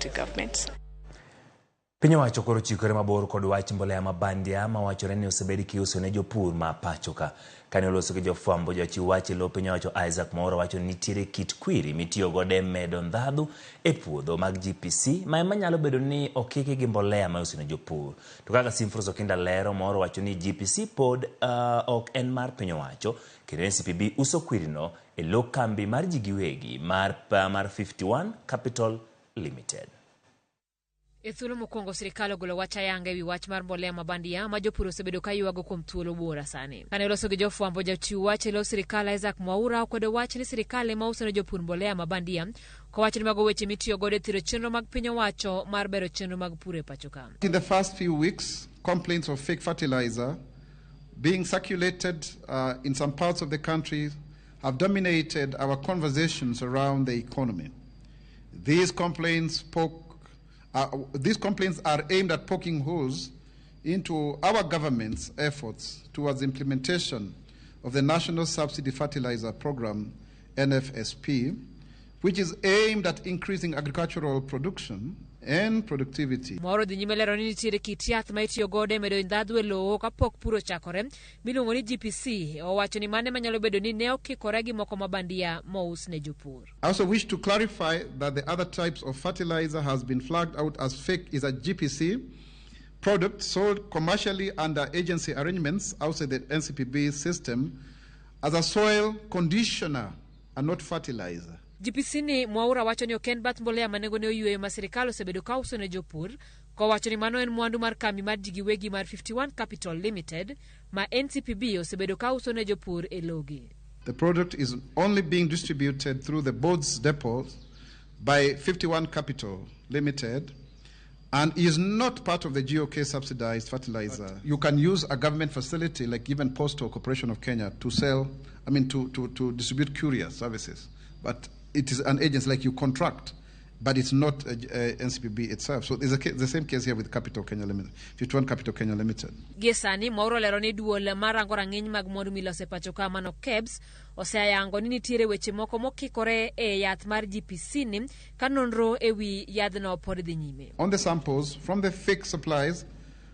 county governments. Piny owacho koro chikore mabor kod wach mbolea ma bandia ma wachore ni osebed kiuso ne jopur ma pacho ka. Kane oloso gi jofwambo, jachiw wach e lo piny owacho Isaac Mwaura wacho ni nitiere kit kwiri mitiyo godo e medo ndhadhu e puodho mag GPC ma ema nyalo bedo ni okiki gi mbolea ma iuso ne jopur. To kaka Simfros Okinda lero, Mwaura wacho ni GPC pod uh, ok en mar piny owacho kendo NCPB uso kwirino e lo kambi mar ji giwegi mar, mar 51 Capital Limited. E thuolo mokwongo sirikal ogolo wach ayanga ewi wach mar mbolea ma bandia ma jopur osebedo ka ywago kuom thuolo buora sani. Kane oloso gi jofwambo, jachiw wach e lo sirikal Isaac Mwaura okwedo wach ni sirikal ema uso ne jopur mbolea ma bandia kowacho ni mago weche mitiyo godo e thiro chenro mag piny owacho mar bero chenro mag pur e pacho ka. In the first few weeks, complaints of fake fertilizer being circulated in some parts of the country have dominated our conversations around the economy. These complaints these complaints are aimed at poking holes into our government's efforts towards implementation of the National Subsidy Fertilizer Program, NFSP, which is aimed at increasing agricultural production and productivity. Moro dhi nyime lero ni nitiere kit yath ma itiyo godo e medo ndhadhu e lowo kapok pur ochakore miluongo ni GPC. Owacho ni mano ema nyalo bedo ni ne okikore gi moko ma bandia mous ne jopur. I also wish to clarify that the other types of fertilizer has been flagged out as fake is a GPC product sold commercially under agency arrangements outside the NCPB system as a soil conditioner and not fertilizer. GPC ni Mwaura wacho ni ok en bath mbolea ma nengone oyueyo ma sirikal osebedo ka uso ne jopur, kowacho ni mano en mwandu mar kambi mar ji giwegi mar 51 Capital Limited ma NCPB osebedo ka uso ne jopur e logi. The product is only being distributed through the board's depots by 51 Capital Limited and is not part of the GOK subsidized fertilizer. You can use a government facility like even Postal Corporation of Kenya to sell, I mean, to distribute courier services. But it is an agency like you contract, but it's not a NCPB itself. So there's the same case here with Capital Kenya Limited, 51 Capital Kenya Limited. Gie sani, Mwaura olero ni duol marango rang'iny mag mwandu miloso e pacho ka mano KEBS oseyango ni nitiere weche moko mokikore e yath mar GPC ni ka nonro e wi yadhno pod dhi nyime. On the samples from the fake supplies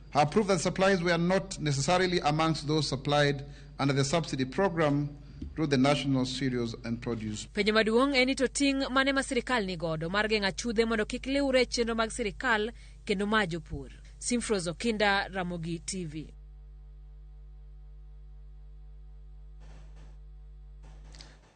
have proved that supplies were not necessarily amongst those supplied under the subsidy program through the National Cereals and Produce. Penjo maduong' en ni to ting' mane ma sirikal ni godo mar geng'o achudhe mondo kik liwre e chenro mag sirikal kendo ma jopur. Simfros Okinda, Ramogi TV.